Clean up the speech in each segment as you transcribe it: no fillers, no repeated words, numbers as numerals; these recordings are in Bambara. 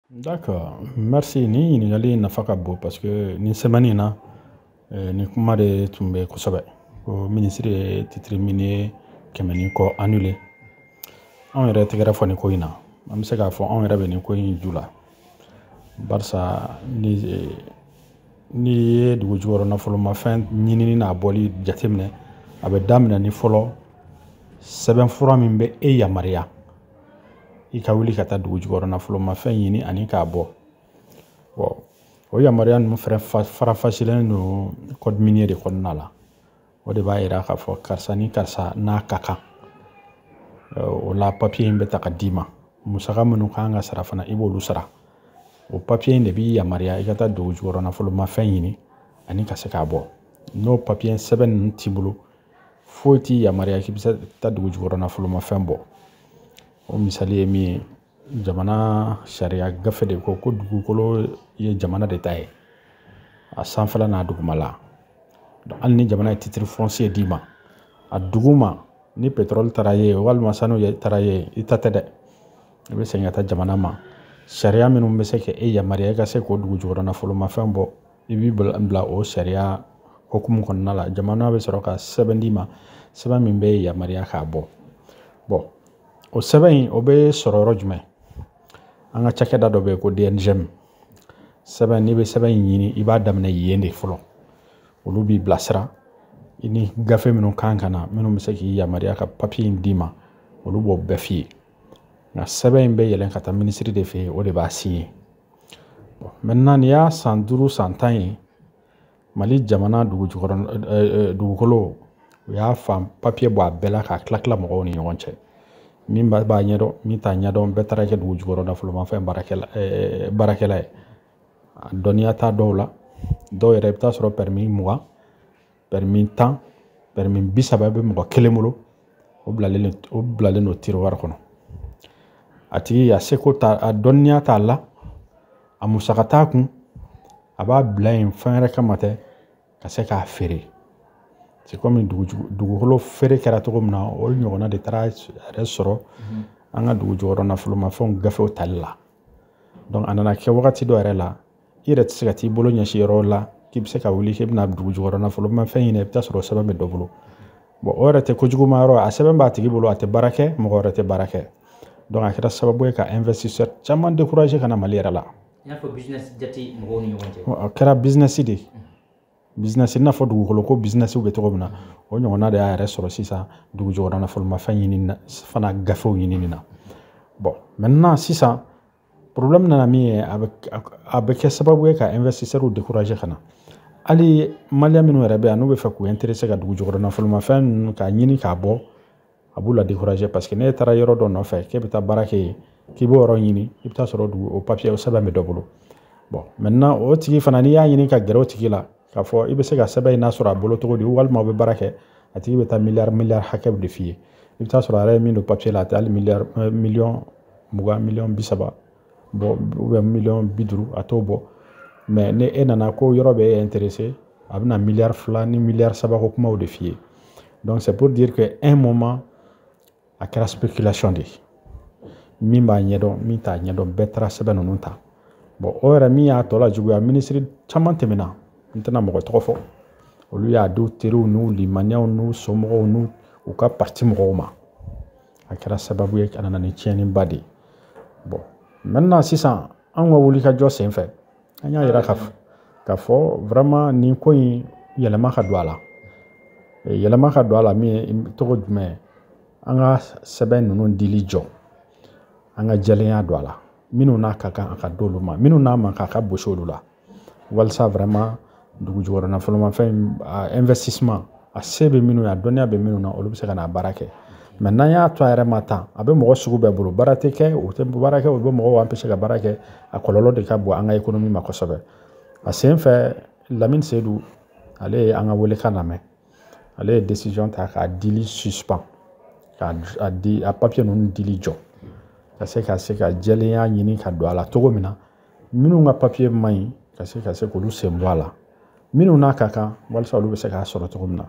D'accord, merci. Ni ɲininkali nafa ka bon parce que nin semaine in na, nin kuma de tun bɛ kosɛbɛ ko minisiri ye titre minier 100 ni kɔ annulé. Anw yɛrɛ tɛgɛrɛ fɔ nin ko in na, an bɛ se k'a fɔ anw yɛrɛ bɛ nin ko in ju la, barisa ni ye dugu jukɔrɔ nafolomafɛn ɲinini n'a bɔli jateminɛ, a bɛ daminɛ ni fɔlɔ sɛbɛnfura min bɛ e yamaruya i ka wuli ka taa dugu jukɔrɔ nafolomafɛn ɲini ani k'a bɔ. Bon, o yamaruya ninnu fɛnɛ farafasilen don code minier de kɔnɔna la. O de b'a yira k'a fɔ karisa ni karisa n'a ka kan. O la papier in bɛ ta ka d'i ma, musaka minnu kan ka sara fana, i b'olu sara. O papier in de b'i yamaruya i ka taa dugu jukɔrɔ nafolomafɛn ɲini ani ka se k'a bɔ. N'o papier sɛbɛn ninnu t'i bolo, foyi t'i yamaruya k'i bɛ se taa dugu jukɔrɔ nafolomafɛn bɔ. O misali ye min ye, jamana sariya gafe de ko ko dugukolo ye jamana de ta ye, a sanfɛla n'a dugumala. Hali ni jamana ye titre foncier d'i ma, a duguma ni pétrole taara ye walima sanu taara ye, i ta tɛ dɛ, i bɛ segin ka taa jamana ma. Sariya minnu bɛ se ka e yamaruya i ka se k'o dugu jukɔrɔ nafolomafɛn bɔ, i b'i bila o sariya hukumu kɔnɔna la. Jamana bɛ sɔrɔ ka sɛbɛn d'i ma, sɛbɛn min bɛ yamaruya k'a bɔ. Bon, o sɛbɛn in, o bɛ sɔrɔ yɔrɔ jumɛn? An ka cakɛda dɔ bɛ yen ko DNGM. Sɛbɛn, n'i bɛ sɛbɛn in ɲini, i b'a daminɛ yen de fɔlɔ. Olu b'i bilasira i ni gafe minnu kan ka na, minnu bɛ se k'i yamaruya ka papiye in d'i ma, olu b'o bɛɛ f'i ye. Nka sɛbɛn in bɛ yɛlɛn ka taa minisiri de fɛ yen, o de b'a signer. Bon, maintenant nin y'a san 5, san 10 ye, Mali jamana dugu jukɔrɔ dugukolo, u y'a fan papiye bɔ a bɛɛ la k'a tila tila mɔgɔw ni ɲɔgɔn cɛ. Min b'a ɲɛdɔn, min t'a ɲɛdɔn, bɛɛ taara kɛ dugu jukɔrɔ nafolomafɛn baarakɛla ye. A dɔnniya t'a dɔw la. Dɔw yɛrɛ, i bɛ taa sɔrɔ permis 20, permis 10, permis 30 bɛ mɔgɔ kelen bolo, o bilalen don tiroir kɔnɔ. A tigi a seko t'a, a dɔnniya t'a la, a musaka t'a kun, a b'a bila yen fɛn wɛrɛ kama tɛ ka se k'a feere. C'est comme dugukolo feere kɛra cogo min na, o ɲɔgɔnna de taara yɛrɛ sɔrɔ an ka dugu jukɔrɔ nafolomafɛnw gafew tali la. Donc a nana kɛ wagati dɔ yɛrɛ la, i yɛrɛ tɛ se ka t'i bolo ɲɛsin yɔrɔ la k'i bɛ se ka wuli k'i bɛna dugu jukɔrɔ nafolomafɛn ɲini, i bɛ taa sɔrɔ sɛbɛn bɛ dɔ bolo. Bon, o yɛrɛ tɛ kojuguma yɔrɔ, a sɛbɛn b'a tigi bolo, a tɛ baara kɛ, mɔgɔ wɛrɛ tɛ baara kɛ. Donc a kɛra sababu ye ka investisseur caman décourager ka na Mali yɛrɛ la. I n'a fɔ business jate mɔgɔw ni ɲɔgɔn cɛ. A kɛra business de ye, business, i n'a fɔ dugukolo ko business bɛ cogo min na, o ɲɔgɔnna de y'a yɛrɛ sɔrɔ sisan dugu jukɔrɔ nafolomafɛn ɲini fana gafew ɲinini na. Bon, maintenant sisan problème nana min ye, a bɛ kɛ sababu ye ka investisseurs décourager ka na. Hali malien minnu yɛrɛ bɛ yan, n'u bɛ fɛ k'u intéresser ka dugu jukɔrɔ nafolomafɛn ninnu k'a ɲini k'a bɔ, a b'u la décourager, parce que n'e taara yɔrɔ dɔ nɔfɛ k'e bɛ taa baara kɛ yen, k'i b'o yɔrɔ ɲini, i bɛ taa sɔrɔ dugu o papier, o sɛbɛn bɛ dɔ bolo. Bon, maintenant o tigi fana, n'i y'a ɲini ka gɛrɛ o tigi la k'a fɔ i bɛ se ka sɛbɛn in n'a sɔrɔ a bolo cogo di, walima o bɛ baara kɛ, a tigi bɛ taa miliyari miliyari hakɛ de f'i ye. I bɛ taa sɔrɔ a yɛrɛ ye min don papier la, a tɛ hali miliyari, miliyɔn 20, miliyɔn 30 bɔ, ou bien miliyɔn 50, a t'o bɔ. Mais ni e nana ko yɔrɔ bɛ e intéressé, a bɛna miliyari 2 ni miliyari 3 ko kumaw de f'i ye. Donc c'est pour dire que un moment a kɛra spéculation de ye. Min b'a ɲɛdɔn, min t'a ɲɛdɔn, bɛɛ taara sɛbɛn ninnu ta. Bon, o yɛrɛ min y'a tɔ la juguya, minisiri caman tɛmɛna, n tɛna mɔgɔ tɔgɔ fɔ, olu y'a di teriw n'u limaniyaw n'u somɔgɔw n'u u ka parti mɔgɔw ma. A kɛra sababu ye ka na ni tiɲɛniba de ye. Bon, maintenant sisan anw ka wulikajɔ sen fɛ, an y'a yira ka fɔ vraiment nin ko in, yɛlɛma ka don a la. Yɛlɛma ka don a la min ye tɔgɔ jumɛn? An ka sɛbɛn ninnu dili jɔ, an ka jɛlenya don a la. Minnu n'a ka kan, a ka d'olu ma, minnu n'a man kan, a ka bosi olu la, walasa vraiment dugu jukɔrɔ nafolomafɛn investissement, a se bɛ minnu ye, a dɔnniya bɛ minnu na, olu bɛ se ka n'a baara kɛ. Mais n'an y'a to a yɛrɛ ma tan, a bɛ mɔgɔ sugu bɛɛ bolo, baara tɛ kɛ, u tɛ baara kɛ, u bɛ mɔgɔw empêcher ka baara kɛ. A kɔlɔlɔ de ka bon an ka économie ma kosɛbɛ. A sen fɛ, Lamine Seydou, ale ye an ka welekan lamɛn, ale ye décision ta k'a dili suspend, k'a di a papier ninnu dili jɔ, ka se ka jɛlenya ɲini ka don a la cogo min na, minnu ka papier man ɲi, ka se k'olu sen bɔ a la, minnu n'a ka kan, walasa olu bɛ se k'a sɔrɔ cogo min na.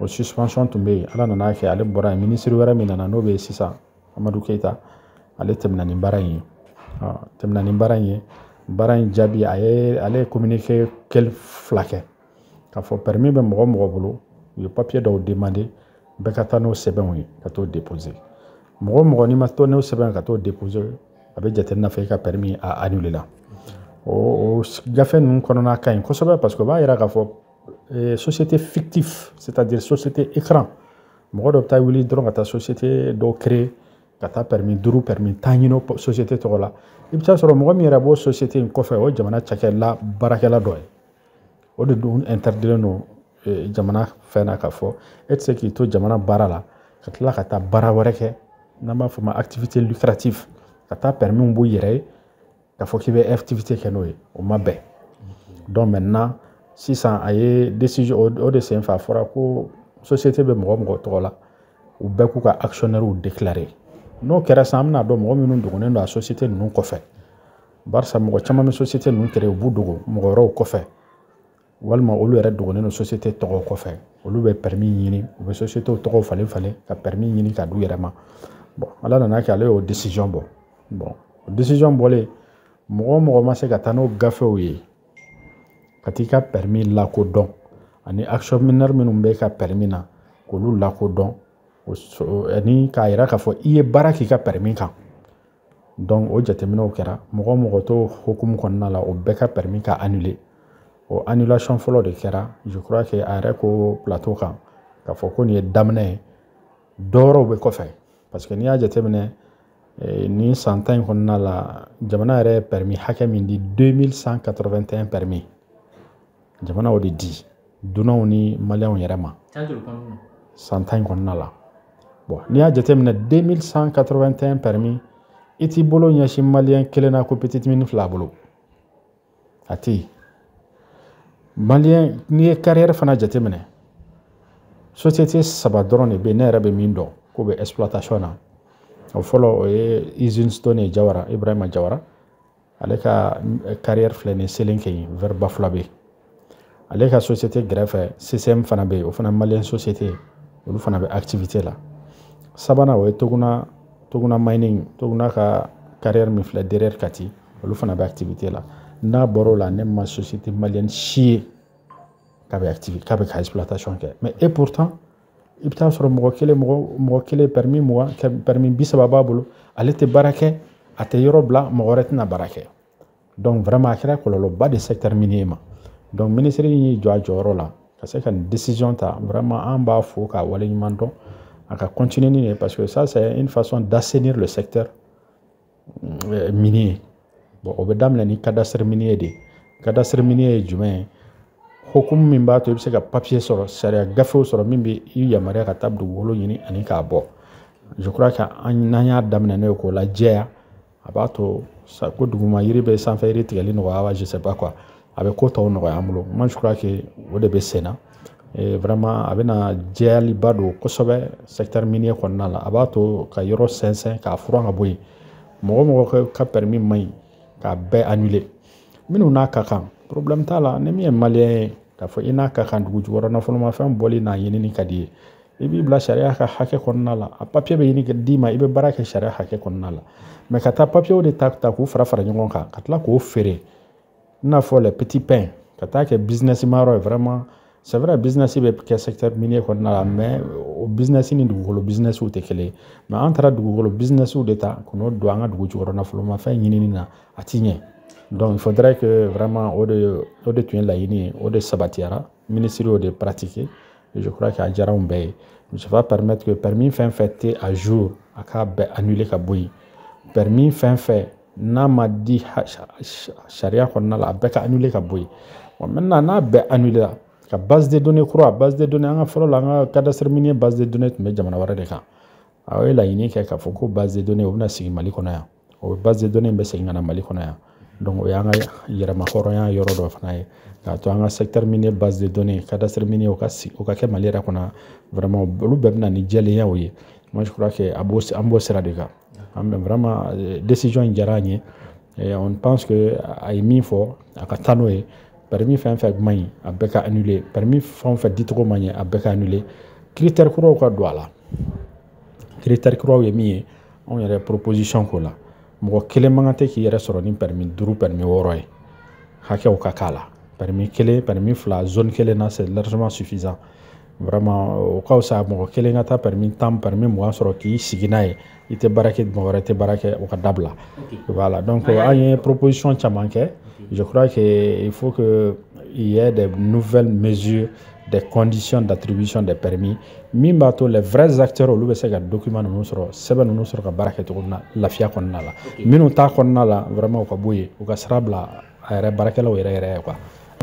O suspension tun bɛ yen. Ala nana kɛ ale bɔra yen, minisiri wɛrɛ min nana, n'o bɛ yen sisan, Amadu Keyita, ale tɛmɛna ni baara in ye. Tɛmɛna ni baara in ye, baara in jaabi, a ye ale ye communiqué kɛli fila kɛ k'a fɔ permis bɛ mɔgɔ mɔgɔ bolo, u ye papier dɔw demander, bɛɛ ka taa n'o sɛbɛnw ye ka t'o déposer. Mɔgɔ mɔgɔ n'i ma taa n'o sɛbɛn ka t'o déposer, a bɛ jate i n'a fɔ i ka permis a annulé la. O gafe ninnu kɔnɔna ka ɲi kosɛbɛ, parce que o b'a yira k'a fɔ société fictive, c'est-à-dire société écran, mɔgɔ dɔ bɛ taa wuli dɔrɔn ka taa société dɔw créer, ka taa permis 5, permis 10 ɲini o société tɔgɔ la. I bɛ taa sɔrɔ mɔgɔ min yɛrɛ b'o société in kɔfɛ, o ye jamana cakɛla baarakɛla dɔ ye. O de dun interdilen don jamana fɛn na, k'a fɔ e tɛ se k'i to jamana baara la ka tila ka taa baara wɛrɛ kɛ, n'an b'a fɔ ma activité lucrative, ka taa permis b'u yɛrɛ ye k'a fɔ k'i bɛ activité kɛ n'o ye, o ma bɛn. Donc maintenant sisan, a ye décision o de senfɛ, a fɔra ko société bɛ mɔgɔ mɔgɔ tɔgɔ la, u bɛɛ k'u ka actionnaire déclarer. N'o kɛra sisan, an bɛna dɔn mɔgɔ minnu dogonnen don a société ninnu kɔfɛ, barisa mɔgɔ caman bɛ société ninnu créer, u b'u dogo mɔgɔ wɛrɛw kɔfɛ, walima olu yɛrɛ dogonnen don société tɔgɔ kɔfɛ. Olu bɛ permis ɲini, u bɛ société tɔgɔw falen falen ka permis ɲini ka d'u yɛrɛ ma. Bon, Ala nana kɛ ale y'o décision bɔ. Bon, o décision bɔlen, mɔgɔ o mɔgɔ ma se ka taa n'o gafew ye ka t'i ka permis lakodɔn, ani actionnaire minnu bɛ ka permis na, k'olu lakodɔn, ani k'a yira k'a fɔ i ye baara k'i ka permis kan. Donc o jateminɛw kɛra, mɔgɔ o mɔgɔ t'o hukumu kɔnɔna la, o bɛɛ ka permis ka annuler. O annulation fɔlɔ de kɛra. Je crois que a yɛrɛ ko plateau kan k'a fɔ ko nin ye daminɛ ye, dɔwɛrɛw bɛ kɔfɛ, parce que n'i y'a jateminɛ, nin san 10 in kɔnɔna la, jamana yɛrɛ ye permis hakɛ min di, 2181 permis, jamana o de di dunanw ni maliyɛnw yɛrɛ ma san 10 in kɔnɔna la. Bon, n'i y'a jateminɛ, 2181 permis, i t'i bolo ɲɛsin maliyɛn kelen na ko petite mine fila bolo, a tɛ yen. Maliyɛn, n'i ye carrière fana jateminɛ, société saba dɔrɔn de bɛ yen ne yɛrɛ bɛ min dɔn k'o bɛ exploitation na. O fɔlɔ, o ye usine Stone ye, Jawara, Ibrahima Jawara, ale ka carrière filɛ nin ye Selenke yen, vers Bafulabe. Ale ka société gɛrɛfɛ, CCM fana bɛ yen, o fana maliyɛn société ye, olu fana bɛ activité la. Sabanan, o ye Toguna, Toguna Mining, Toguna ka carrière min filɛ derrière Kati, olu fana bɛ activité la. N'a bɔr'o la, ne ma société malienne si ye k'a bɛ activité, k'a bɛ ka exploitation kɛ. Mais et pourtant, i bɛ taa sɔrɔ mɔgɔ kelen, mɔgɔ kelen, permis 20, permis 30 b'a bolo, ale tɛ baara kɛ, a tɛ yɔrɔ bila, mɔgɔ wɛrɛ tɛna baara kɛ. Donc vraiment, a kɛra kɔlɔlɔba de secteur minier ma. Donc ministre y'i jɔ a jɔyɔrɔ la ka se ka nin décision ta. Vraiment, an b'a fo k'a waleɲuman dɔn, a ka continuer ni ye, parce que ça, c'est une façon d'assainir le secteur minier. Bon, o bɛ daminɛ ni cadastre minier de ye. Cadastre minier ye jumɛn ye? Hukumu min b'a to i bɛ se ka papier sɔrɔ, sariya gafew sɔrɔ min bɛ i yamaruya ka taa dugukolo ɲini ani k'a bɔ. Je crois que n'an y'a daminɛ n'o ye k'o lajɛya, a b'a to ko duguma yiri bɛ sanfɛ yiri tigɛli nɔgɔya wa, je sais pas quoi, a bɛ ko tɔw nɔgɔya an bolo. Moi, je crois que o de bɛ sen na. Et vraiment, a bɛna jɛyaliba don kosɛbɛ secteur minier kɔnɔna la. A b'a to ka yɔrɔ sɛnsɛn k'a furan ka bɔ yen. Mɔgɔ mɔgɔ ka permis man ɲi, k'a bɛɛ annuler. Minnu n'a ka kan, problème t'a la. Ni min ye maliyɛn ye, k'a fɔ i n'a ka kan dugu jukɔrɔ nafolomafɛn bɔli n'a ɲinini ka di ye, i b'i bila sariya ka hakɛ kɔnɔna la, a papier bɛ ɲini ka d'i ma, i bɛ baara kɛ sariya hakɛ kɔnɔna la. Mais ka taa papier de ta k'u fara fara ɲɔgɔn kan ka tila k'o feere, i n'a fɔ les petits pains, ka taa kɛ business ma yɔrɔ ye, vraiment, c'est vrai, business bɛ kɛ secteur minier kɔnɔna la, mais o business ni dugukolo business tɛ kelen ye. Mais an taara dugukolo business de ta k'o don an ka dugu jukɔrɔ nafolomafɛn ɲinini na, a ti ɲɛ. Donc il faudrait que vraiment, o de tun ye laɲini ye, o de sabatiyara, ministre y'o de pratiquer, et je crois que a diyara anw bɛɛ ye. Ça va permettre que permis fɛn fɛn tɛ à jour, a k'a bɛɛ annuler ka bɔ yen. Permis fɛn fɛn n'a ma di sariya kɔnɔna la, a bɛɛ ka annuler ka bɔ yen. Bon, maintenant, n'a bɛɛ annuler la, ka base de données kura, base de données, an ka fɔlɔ la, an ka cadastre minier base de données tun bɛ jamana wɛrɛ de kan. A ye laɲini kɛ k'a fɔ ko base de données o bɛna sigi Mali kɔnɔ yan, o base de données bɛ segin ka na Mali kɔnɔ yan. Donc o y'an ka yɛrɛma hɔrɔnya yɔrɔ dɔ fana ye, k'a to an ka secteur minier base de données, cadastre minier, o ka sigi, o ka kɛ Mali yɛrɛ kɔnɔ. Vraiment, olu bɛɛ bɛ na ni jɛlenyaw ye. Moi, je crois que a b'o, an b'o sira de kan. An bɛ vraiment, décision in diyara an ye et on pense que a ye min fɔ, a ka taa n'o ye. Permis fɛn fɛn man ɲi, a bɛɛ ka annuler. Permis fɛn o fɛn dicogo man ɲɛ, a bɛɛ ka annuler. Critère kuraw ka don a la. Critère kuraw ye min ye, anw yɛrɛ proposition k'o la. Mɔgɔ kelen man kan tɛ k'i yɛrɛ sɔrɔ ni permis 5, permis 6 ye. Hakɛw ka k'a la. Permis 1, permis 2, zone kelen na, c'est largement suffisant. Vraiment, o ka fisa mɔgɔ kelen ka taa permis 10, permis 20 sɔrɔ k'i sigi n'a ye, i tɛ baara kɛ, mɔgɔ wɛrɛ tɛ baara kɛ, o ka dabila. Voilà, donc an ye proposition caman kɛ. Je crois que il faut que il y ait des nouvelles mesures, des conditions d'attribution des permis min b'a to les vrais acteurs, olu bɛ se ka document ninnu sɔrɔ, sɛbɛn ninnu sɔrɔ ka baara kɛ cogo min na lafiya kɔnɔna la. Minnu t'a kɔnɔna la, vraiment, u ka bɔ yen, u ka sira bila a yɛrɛ baarakɛlaw yɛrɛ yɛrɛ ye, quoi.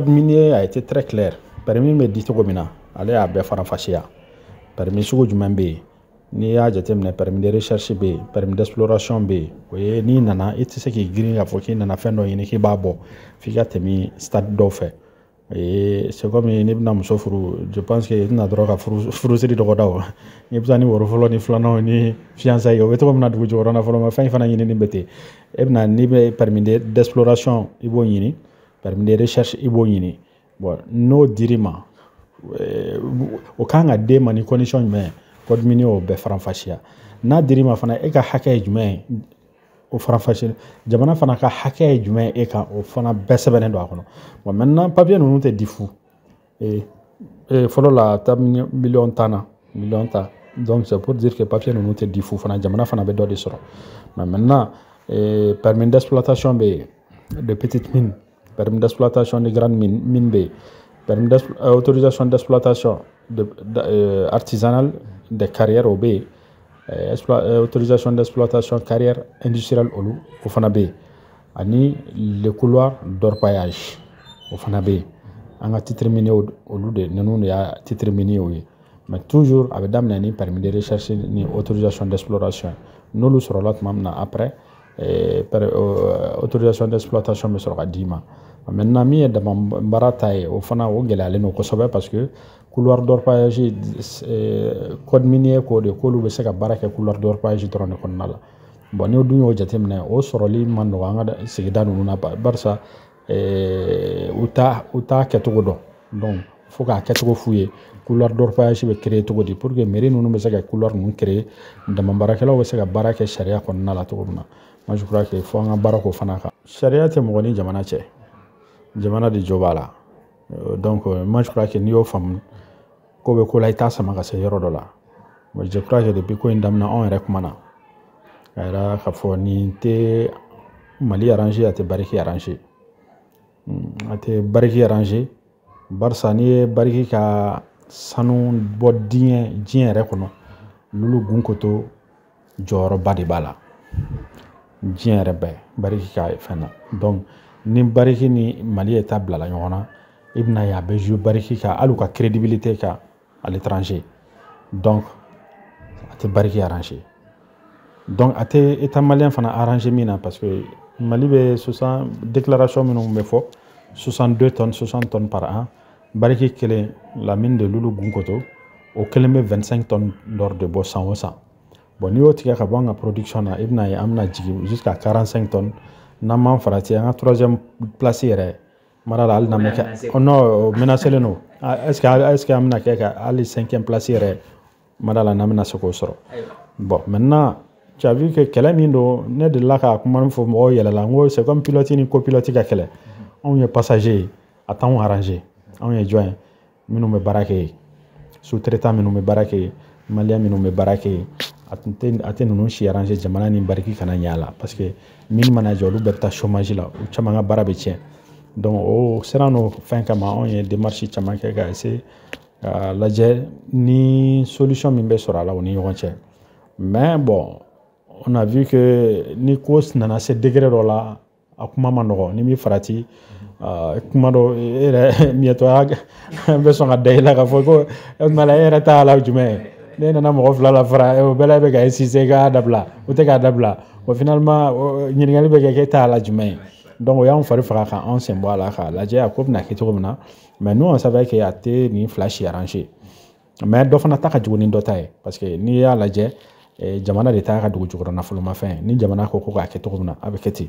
Minier a été très clair. Permis bɛ di cogo min na, ale y'a bɛɛ faranfasiya. Permis sugu jumɛn bɛ yen? N'i y'a jateminɛ, permis de recherche bɛ yen, permis d'exploration bɛ yen. O ye n'i nana, i tɛ se k'i girin k'a fɔ k'i nana fɛn dɔ ɲini k'i b'a bɔ, f'i ka tɛmɛ stade dɔw fɛ. Et c'est comme n'i bɛna muso furu, je pense que i tɛna dɔrɔn ka furusiri dɔgɔda o. I bɛ taa ni woro fɔlɔ ni filananw ni fiançailles, o bɛ cogo min na dugu jukɔrɔ nafolo ma fɛn fana ɲinini bɛ ten. E bɛna, n'i bɛ permis d'exploration, i b'o ɲini, permis de recherche, i b'o ɲini. Bon, n'o dir'i ma, o kan ka d'e ma ni condition jumɛn ye? Code minier y'o bɛɛ faranfasiya. N'a dir'i ma fana, e ka hakɛ ye jumɛn ye? O faranfasi. Jamana fana ka hakɛ ye jumɛn ye e kan? O fana bɛɛ sɛbɛnnen don a kɔnɔ. Bon, maintenant, papier ninnu tɛ di fu. Fɔlɔ la, a taa miliyɔn 10 na, miliyɔn 10. Donc c'est pour dire que papier ninnu tɛ di fu fana, jamana fana bɛ dɔ de sɔrɔ. Mais maintenant, permis d'exploitation bɛ yen de petite mine, permis d'exploitation de grande mine, mine bɛ yen, permis autorisation d'exploitation de artisanale des carrières, o bɛ yen, autorisation d'exploitation carrière industrielle, olu o fana bɛ yen, ani le couloir d'orpaillage, o fana bɛ yen. An ka titre minier, olu de ninnu de y'a titre minier ye. Mais toujours, a bɛ daminɛ ni permis de recherche ni autorisation d'exploration. N'olu sɔrɔla tuma min na, après, autorisation d'exploitation bɛ sɔrɔ ka d'i ma. Maintenant, min ye dama baara ta ye, o fana o gɛlɛyalen don kosɛbɛ, parce que couloir d'orpaillage, code minier k'o de k'olu bɛ se ka baara kɛ couloir d'orpaillage dɔrɔn de kɔnɔna la. Bon, n'o dun y'o jateminɛ, o sɔrɔli man nɔgɔn an ka sigida ninnu na, barisa u t'a kɛcogo dɔn. Donc fo k'a kɛcogo f'u ye, couloir d'orpaillage bɛ créer cogo di, pour que mairie ninnu bɛ se ka couloir ninnu créer, dama baarakɛlaw bɛ se ka baara kɛ sariya kɔnɔna la cogo min na. Moi, je crois que fo an ka baara k'o fana kan. Sariya tɛ mɔgɔ ni jamana cɛ, jamana de jo b'a la. Donc moi, je crois que n'i y'o faamu, ko bɛ ko la, i t'a sama ka se yɔrɔ dɔ la. Je crois que depuis ko in daminɛ, anw yɛrɛ kumana k'a yira k'a fɔ nin tɛ Mali arranger, a tɛ Barrick arranger, a tɛ Barrick arranger, barisa n'i ye Barrick ka sanu bɔ diɲɛ yɛrɛ kɔnɔ, Loulo Gounkoto jɔyɔrɔba de b'a la diɲɛ yɛrɛ bɛɛ Barrick ka fɛn na. Donc ni Barrick ni Mali ye ta bilala ɲɔgɔn na, i bɛna ye a bɛ jouer Barrick kan, hali u ka crédibilité kan à l'étranger. Donc a tɛ Barrick arranger, donc a tɛ État malien fana arranger min na, parce que Mali bɛ 60 déclaration minnu bɛ fɔ, 62 tonnes, 60 tonnes par an. Barrick kelen, la mine de Loulo Gounkoto, o kelen bɛ 25 tonnes d'or de bɔ san o san. Bon, n'i y'o tigɛ ka bɔ an ka production na, i bɛna ye an bɛna jigin jusqu'à 45 tonnes. N'an m'an farati, an ka troisième place yɛrɛ mara la, hali n'an bɛ kɛ, non, o menacelen don. Est ce que an bɛna kɛ ka hali cinquième place yɛrɛ mara la, n'an bɛna se k'o sɔrɔ? Bon, maintenant, tu as vu que kɛlɛ min don, ne delila ka kuma fɔ, mɔgɔw yɛlɛla, n ko c'est comme pilote ni copilote ka kɛlɛ. Anw ye passager ye, a t'anw arranger. Anw ye jɔn ye? Minnu bɛ baara kɛ yen, sous-traitant minnu bɛ baara kɛ yen, malien minnu bɛ baara kɛ yen, a tɛ ninnu si arranger. Jamana ni Barrick kana ɲɛ a la, parce que min mana jɔ, olu bɛɛ bɛ taa chômage la, u caman ka baara bɛ tiɲɛ. Donc o siran n'o fɛn kama, anw ye démarche caman kɛ ka essayer ka lajɛ ni solution min bɛ sɔrɔ a la u ni ɲɔgɔn cɛ. Mais bon, on a vu que ni ko nana se degré dɔ la, a kuma ma nɔgɔn. Ni m'i farati, kuma dɔ, e yɛrɛ miyɛtɔya bɛ sɔn ka da i la k'a fɔ ko e tuma la e yɛrɛ ta la jumɛn ye. Ne nana mɔgɔ fila la fara, o bɛɛ la bɛ ka insister k'a dabila, o tɛ k'a dabila. Bon, finalement, ɲininkali bɛ kɛ k'e ta la jumɛn ye. Donc o y'anw fari faga k'anw sen bɔ a la k'a lajɛ a ko bɛna kɛ cogo min na. Mais nous, on savait que a tɛ nin fila si arranger, mais dɔ fana ta ka jugu ni dɔ ta ye, parce que n'i y'a lajɛ, jamana de ta ka dugu jukɔrɔ nafolomafɛn. Ni jamana ko ko k'a kɛ cogo min na, a bɛ kɛ ten.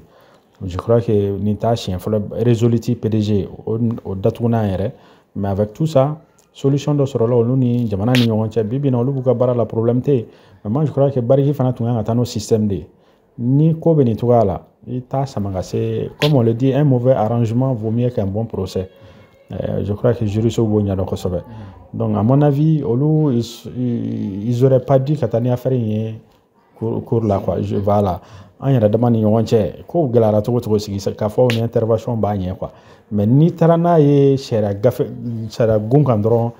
Je crois que nin t'a siɲɛ fɔlɔ Resolute PDG o datugunan yɛrɛ. Mais avec tout ça, solution dɔ sɔrɔla olu ni jamana ni ɲɔgɔn cɛ. Bi bi in na, olu b'u ka baara la, problème tɛ yen. Mais moi, je crois que Barrick fana tun kan ka taa n'o système de ye. Ni ko bɛ nin cogoya la, i t'a sama ka se, comme on le dit, un mauvais arrangement vaut mieux qu'un bon procès. Je crois que juriste b'o ɲɛdɔn kosɛbɛ. Donc à mon avis, olu ils auraient pas dû ka taa ni affaire in ye cour la quoi. Voilà, an yɛrɛ dama ni ɲɔgɔn cɛ, kow gɛlɛyara cogo cogo, sigi k'a fɔ ni intervention b'a ɲɛ quoi. Mais n'i taara n'a ye sariya gafe, sariya gun kan dɔrɔn,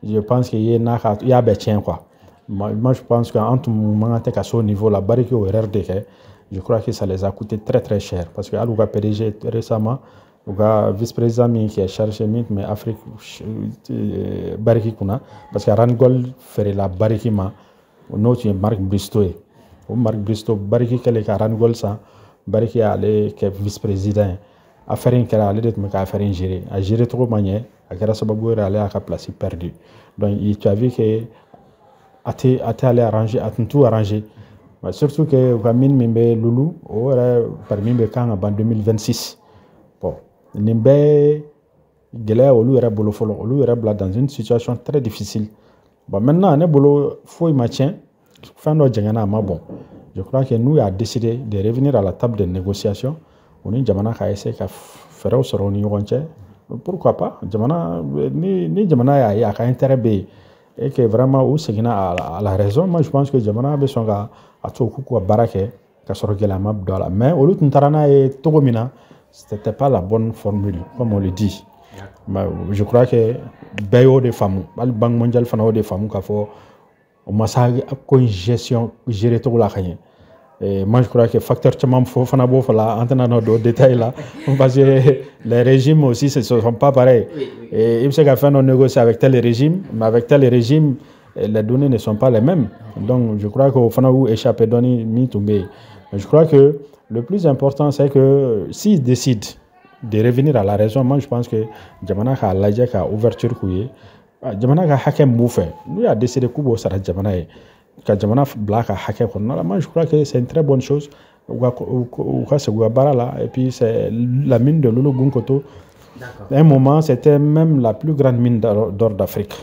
je pense que i ye n'a ka i y'a bɛɛ tiɲɛ quoi. Moi je pense que an tun man kan tɛ ka se o niveau la. Barrick o erreur de kɛ. Je crois que ça les a coûté très très cher, parce que hali u ka PDG récemment, u ka vice-président min qui est chargé, min tun bɛ Afrique Barrick kunna, parce que Randgold feerela Barrick ma, n'o tun ye Mark Bristow ye. O Mark Bristow, Barrick kɛlen ka Randgold san, Barrick y'ale kɛ vice-président ye. Affaire in kɛra, ale de tun bɛ ka affaire in gérer, a gérer cogo ma ɲɛ, a kɛra sababu yɛrɛ ale y'a ka place perdu. Donc tu as vu que a tɛ ale arranger, a tun t'u arranger. Surtout que u ka mine min bɛ Loulo, o yɛrɛ permis bɛ kan ka ban 2026. Bon, nin bɛɛ gɛlɛya olu yɛrɛ bolo fɔlɔ, olu yɛrɛ bila dans une situation très difficile. Bon, maintenant ne bolo foyi ma tiɲɛ, fɛn dɔ jɛngɛnna a ma bon. Je crois que n'u y'a décidé de revenir à la table de négociation, u ni jamana ka essayer ka fɛɛrɛw sɔrɔ u ni ɲɔgɔn cɛ, pourquoi pas. Jamana ni jamana y'a ye a ka intérêt bɛ yen et que vraiment u seginna à la raison, moi je pense que jamana bɛ sɔn ka a to k'u ka baara kɛ ka sɔrɔ gɛlɛya ma don a la. Mais olu tun taara n'a ye cogo min na, c'était pas la bonne formule, comme on le dit. Mais je crois que bɛɛ y'o de faamu, hali Banque mondiale fana y'o de faamu, k'a fɔ o ma se ko in gestion gérer cogo la ka ɲɛ. Et moi je crois que facteur caman fana b'o la, an tɛna n'o don détail la, parce que les régimes aussi ce ne sont pas pareils. Oui, oui. Et i bɛ se ka fɛn dɔ négocier avec tel régime, mais avec tel régime, les données ne sont pas les mêmes. Donc je crois qu'o fana y'u échappé dɔɔni min tun bɛ yen. Mais je crois que le plus important, c'est que s'ils décident de revenir à la raison, moi je pense que jamana k'a lajɛ ka ouverture k'u ye, jamana ka hakɛ min b'u fɛ, n'u y'a décidé k'u b'o sara jamana ye, ka jamana bila ka hakɛ kɔnɔna la, moi je crois que c'est une très bonne chose. U ka segin u ka baara la. Et puis c'est la mine de Loulo-Gounkoto. Un moment, c'était même la plus grande mine d'or d'Afrique.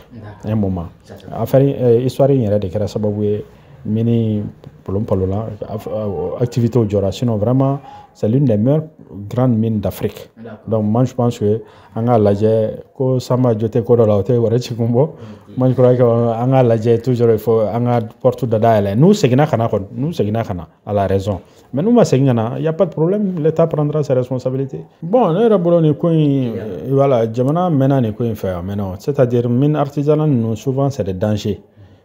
Un moment. Affaire, histoire in yɛrɛ de kɛra sababu ye mine polon la, activité jɔra. Sinon vraiment, c'est l'une des meilleures grandes mines d'Afrique. Donc moi je pense que an k'a lajɛ ko Samba jo tɛ ko dɔ la, o tɛ wɛrɛ ci kun bɔ. Moi je crois que an k'a lajɛ toujours, il faut an ka porte da dayɛlɛ. N'u seginna ka na kɔni, n'u seginna ka na à la raison. Mais n'u ma segin ka na, il y a pas de problème, l'État prendra ses responsabilités. Bon, ne yɛrɛ bolo nin ko in, voilà, jamana mɛnna nin ko in fɛ a mɛnna. C'est-à-dire mine artisanale ninnu, souvent c'est des dangers,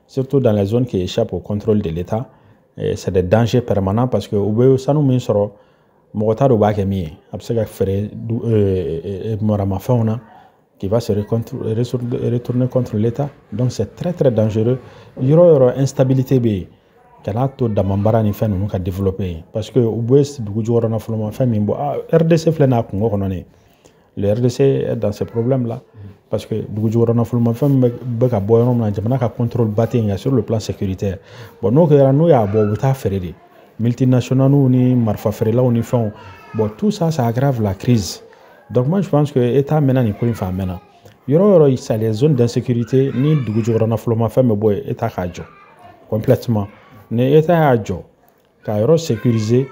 surtout dans les zones qui échappent au contrôle de l'État. C'est des dangers permanents, parce que u bɛ sanu min sɔrɔ, mɔgɔ t'a dɔn u b'a kɛ min ye. A bɛ se ka feere maramafɛnw na, qui va se retourner contre l'État. Donc c'est très très dangereux. Yɔrɔ o yɔrɔ instabilité bɛ yen, kan'a to damabaara ni fɛn ninnu ka développer yen, parce que u bɛ dugu jukɔrɔ nafolomafɛn min bɔ. RDC filɛ n'a kungo kɔnɔ nin, le RDC est dans ce problème là, parce que dugu jukɔrɔ nafolomafɛn bɛ ka bɔ yɔrɔ min na, jamana ka contrôle ba tɛ yen sur le plan sécuritaire. Bon, n'o kɛra, n'u y'a bɔ, u bɛ taa feere de multinationaux ni marifa feerelaw ni fɛnw. Bon, tout ça, ça aggrave la crise. Donc moi je pense que État mɛnna nin ko in fɛ a mɛnna. Yɔrɔ o yɔrɔ c'est les zones d'insécurité, ni dugu jukɔrɔ nafolomafɛn bɛ bɔ yen, État k'a jɔ complètement. Ni État y'a jɔ k'a yɔrɔ sécuriser,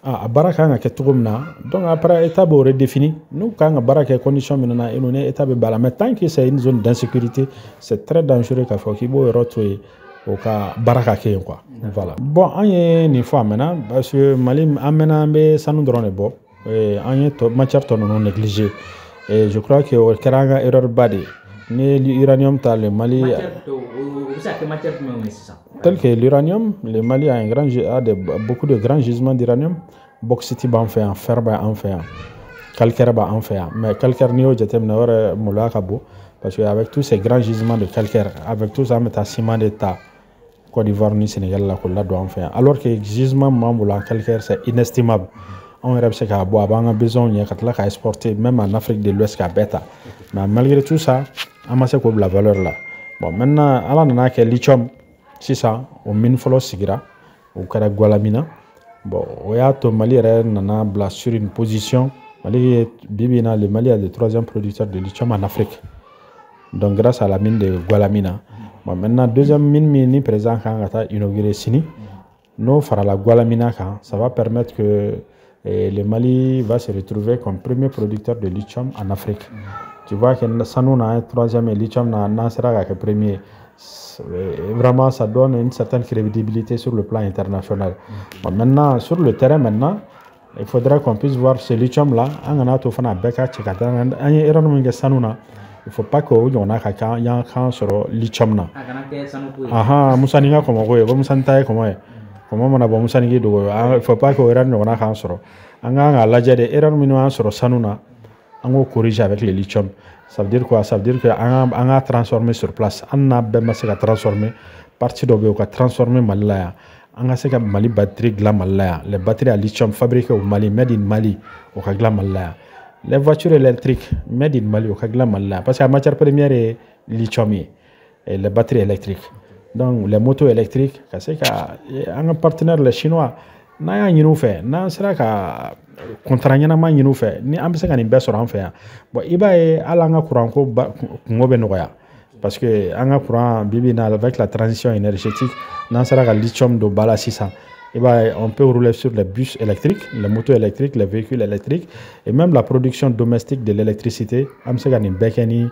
a baara kan ka kɛ cogo min na, donc après État b'o redéfinir n'u kan ka baara kɛ condition min na, i ni État bɛ baara. Mais tant que c'est une zone d'insécurité, c'est très dangereux k'a fɔ k'i b'o yɔrɔ to yen o ka baara ka kɛ yen quoi. Voilà. Bon, an ye nin fɔ a mɛnna, parce que Mali an mɛnna an bɛ sanu dɔrɔn de bɔ, an ye matière tɔ ninnu négliger, et je crois que o kɛra an ka erreur ba de ye. Ni ye uranium ta, le Mali, tel que l'uranium, le Mali a, un grand, a de, beaucoup de grands gisements d'uranium. Bauxite b'an fɛ yan, fer b'an fɛ yan, calcaire b'an fɛ yan. Mais calcaire, n'i y'o jateminɛ, o yɛrɛ maloya ka bon, parce que avec tous ces grands gisements de calcaire, avec tout ça, an bɛ taa ciment de ta Côte d'Ivoire ni Sénégal la k'o ladon an fɛ yan, alors que gisement min b'an bolo en calcaire, c'est inestimable. Anw yɛrɛ bɛ se k'a bɔ, a b'an ka besoin ɲɛ, ka tila k'a exporter même en Afrique de l'Ouest k'a bɛɛ ta. Mais malgré tout ça, an ma se k'o bila valeur la. Bon, maintenant Ala nana kɛ lithium sisan, o mine fɔlɔ sigira, o kɛra Goulamina. Bon, o y'a to Mali yɛrɛ nana bila sur une position. Mali ye bi bi in na, le Mali est le troisième producteur de lithium en Afrique, donc grâce à la mine de Goulamina. Bon, maintenant deuxième mine min ni président kan ka taa inaugurer sini, N'o farala Goulamina kan, ça va permettre que le Mali va se retrouver comme premier producteur de lithium en Afrique. Tu vois que sanu na troisième et lithium na sera ka premier. Vraiment, ça donne une certaine crédibilité sur le plan international. Bon, maintenant, sur le terrain, maintenant, il faudra qu'on puisse voir ce lithium-là. Il ne faut pas que on a qu'un sur lithium. Ah, Moussa comment comment on a bon Moussa il ne faut pas que on a qu'un sur. On a la de erreur sur sanu na, on corrige avec le lithium. Ça veut dire quoi? Ça veut dire qu'on a transformé sur place. On a bien transformé. Partie de a transformé Mali. On a fait Mali batterie dilan Mali. Les batteries à lithium fabriquées au Mali, made in Mali, o ka dilan Mali. Les voitures électriques made in Mali, o ka dilan Mali. Parce que la matière première est lithium et les batteries électriques. Donc les motos électriques, c'est qu'un partenaire les Chinois, n'a ɲini u fɛ, n'an sera ka contrat ɲɛnama ɲini u fɛ, ni an bɛ se ka nin bɛɛ sɔrɔ an fɛ yan. Bon, i b'a ye hali an ka courant ko kungo bɛ nɔgɔya. Parce que an ka courant bi bi in na, avec la transition énergétique, n'an sera ka lithium don ba la sisan, i b'a ye on peut rouler sur les bus électriques, les motos électriques, les véhicules électriques et même la production domestique de l'électricité, an bɛ se ka nin bɛɛ kɛ ni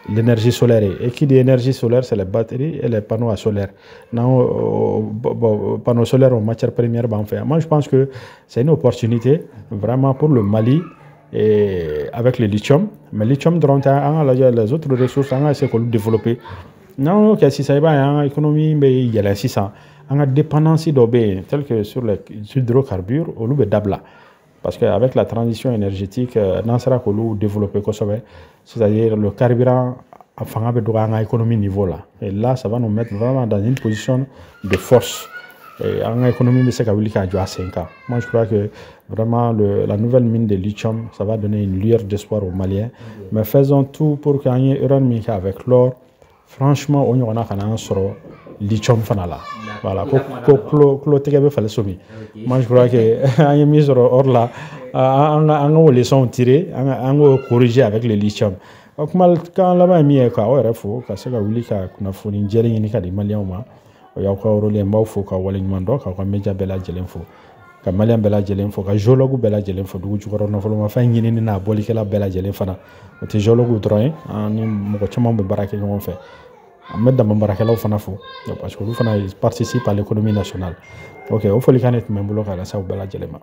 l'énergie solaire. Et qui dit énergie solaire, c'est les batteries et les panneaux à solaire. Non, bon, panneaux solaires en matière première, ben, enfin, moi je pense que c'est une opportunité vraiment pour le Mali et avec le lithium. Mais le lithium, les autres ressources, on a essayé de développer. Non, ok, si ça va, l'économie, mais il y a la 600. On a dépendance d'OB, telle que sur les hydrocarbures, au loup d'Abla. Parce qu'avec la transition énergétique, n'an sera k'olu développer kosɛbɛ, c'est-à-dire le carburant a fanga bɛ dɔgɔya an ka économie niveau la. Et là, ça va nous mettre vraiment dans une position de force. Et an ka économie bɛ se ka wuli k'a jɔ a sen kan. Moi, je crois que vraiment la nouvelle mine de lithium, ça va donner une lueur d'espoir aux Maliens. Mais faisons tout pour qu'an ye erreur min kɛ avec l'or, franchement, o ɲɔgɔnna kana an sɔrɔ lithium fana la. Voilà, ko kulo tigɛ bɛ falen so min. Moi, je crois que an ye min sɔrɔ or la, an k'o leçon tirer, an k'o corriger avec le lithium. O kuma kan laban ye min ye, k'aw yɛrɛ fo ka se ka wuli ka kunnafoni jɛlen ɲini ka di Maliyɛnw ma. O y'aw ka rôle ye. N b'aw fo k'aw waleɲuman dɔn, k'aw ka média bɛɛ lajɛlen fo, ka Maliyɛn bɛɛ lajɛlen fo, ka géologue bɛɛ lajɛlen fo, dugu jukɔrɔ nafolomafɛn ɲinini n'a bɔlikɛla bɛɛ lajɛlen fana. O tɛ géologue dɔrɔn ye, an ni mɔgɔ caman bɛ baara kɛ ɲɔgɔn fɛ. An bɛ dama baarakɛlaw fana fo parce que olu fana participe à l'économie nationale. Ok, o folikan de tun bɛ n bolo ka lase aw bɛɛ lajɛlen ma.